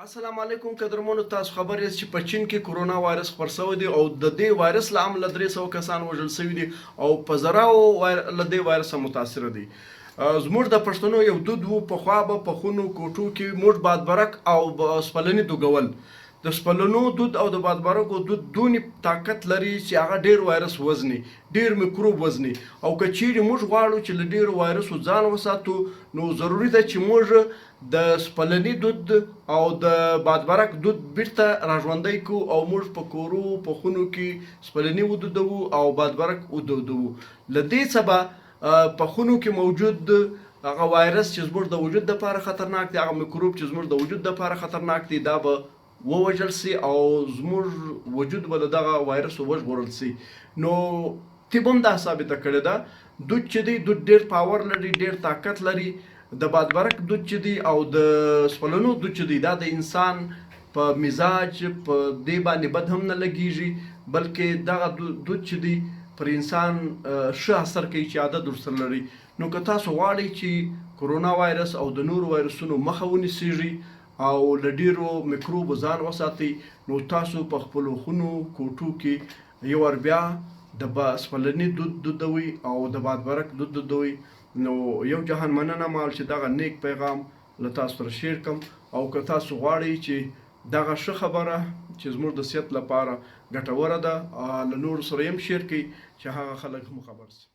السلام علیکم قدرمنو، تاسو خبر یاست چې په چین کې کرونا وایرس خپور شوی دی او د دې وایرس له امله 300 کسان وژل شوي دي او په زراو له دې وایرسه متاثر دي. زموږ د پښتنو یو دود وو، پخوا به په خونو کوټو کې موږ بادبرک او سپلني دوګول. د سپلنو دود او د بادبرکو دود دونې طاقت لري چې هغه ډیر وایرس وزني، ډیر میکروب وزني. او که چیرې موږ غواړو چې له ډیرو وایرسو ځان وساتو، نو ضروري ده چې موږ د سپلني دود او د بادبرک دود بیرته راژوندی کو او موږ په کورو په خونو کې سپلني ودودوو او بادبرک ودودوو. له دې څخه به په خونو کې موجود هغه وایرس چې زموږ د وجود دپاره خطرناک دی، هغه میکروب چې زموږ د وجود دپاره خطرناک دی، دا به ووژل سي او زموږ وجود به له دغه وایرسو وژغورل سي. نو طب هم دا ثابته کړې ده، دود چې دی، دود ډیر پاور لري، ډیر طاقت لري. د بادبرک دود چې دی او د سپلنو دود چې دی، دا د انسان په مزاج په دې باندې بد هم نه لګیږي، بلکې دغه دود چې دی پر انسان ښه اثر کوي چې عادت ورسره لري. نو که تاسو غواړئ چې کرونا وایرس او د نورو وایرسونو مخه ونیسیږي او له ډیرو میکروبو ځان وساتئ، نو تاسو په خپلو خونو کوټو کې یو وار بیا د سپلني دود دودوئ او د بادبرک دود دودوئ. نو یو جهان مننه مال چې دغه نیک پیغام له تاسو سره شیر کم. او که تاسو غواړئ چې دغه ښه خبره چې زموږ د صحت لپاره ګټوره ده له نورو سره هم شیر کړئ چې هغه خلک هم خبر شي.